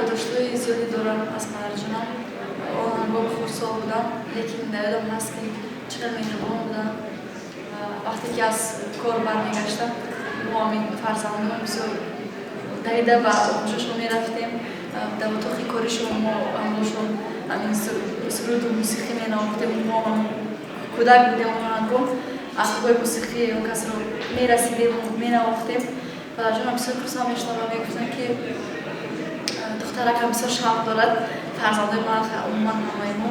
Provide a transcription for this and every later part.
Ёддоштҳои зиёде дорам аз падарҷонам. Он ҳангом хурдсол будам, лекин дар ёдам ҳаст, ки чӣ қадр меҳрубон будам. Ва вақте ки аз кор бармегаштам, мо ҳамин фарзандон бисёр давида ба оғӯшашон мерафтем. Дар утоқи коришон мо ҳамроҳшон ҳамин суруду мусиқӣ менавохтем. Мо ҳам кӯдак будем он ҳангом, асбобҳои мусиқии он касро мерасидему менавохтем. Падарҷонам бисёр хурсанд мешуданд ва мегуфтанд, ки духтаракам бисёр шавқ дорад. Фарзандои ман, умуман ҳамаи мо,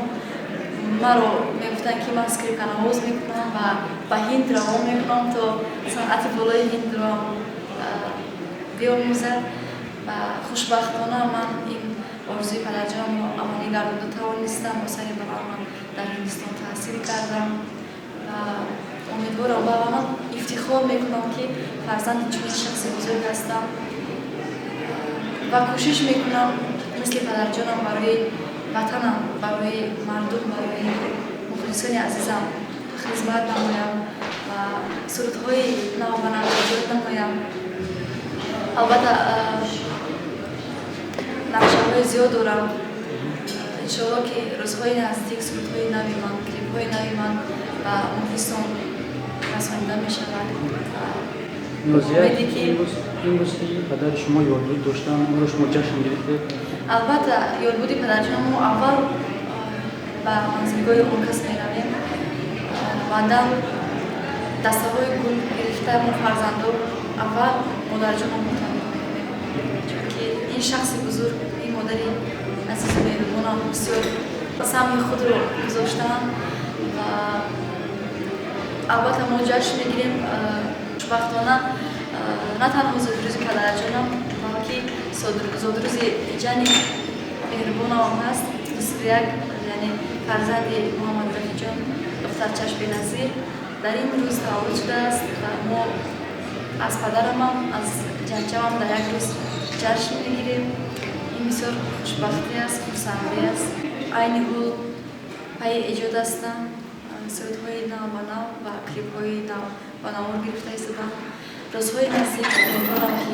маро мегуфтанд, ки ман скрипканавоз мекунам ва ба Ҳинд равон мекунам, то санъати болои ҳиндро биомӯзад. Ва хушбахтона ман ин орзуи падарҷонамро амалӣ гардонда тавонистам. Бо сари баланд ман дар Ҳиндистон таҳсил кардам ва умедворам ва ман ифтихор мекунам, ки фарзанди чунин шахси бузург ҳастам ва кӯшиш мекунам мисли падарҷонам барои ватанам, барои мардум, барои мухлисони азизам хизмат намоям ва сурудҳои навбанав эҷод намоям. Албатта, нақшаҳои зиёд дорам. Иншоалло, ки рӯзҳои наздик сурудҳои нави ман, клипҳои нави ман ба мухлисон расонида мешавад. Нозия, Умеде ки имрӯз ки падари шумо ёдбуд доштан, онро шумо ҷашн гирифтед? Албатта, ёдбуди падарҷонам мо аввал ба манзилгоҳи он кас меравем. Баъдан дастаҳои гул гирифта, мо фарзандо аввал модарҷонам таҳника мекунем, чунки ин шахси бузург, ин модари азизу меҳрубонам бисёр саҳми худро гузоштаанд. Ва албатта, мо ҷашн мегирем. Хушбахтона, на танҳо зодрӯзи падарҷонам, балки зодрӯзи ҷани меҳрубонамам ҳаст, 21, яъне фарзанди Муҳаммад Рафиҷон, духтарчаш Беназир дар ин рӯз таваллуд шудааст. Ва мо аз падарамам, аз ҷанчамам дар як рӯз ҷашн мегирем. Ин бисёр хушбахтӣ аст, хурсандӣ аст. Айни ҳол пайи эҷод ҳастам. Сурудҳои нав ба нав ва клипҳои нав ба навор гирифта истодам. Рӯзҳои наздик умедворам, ки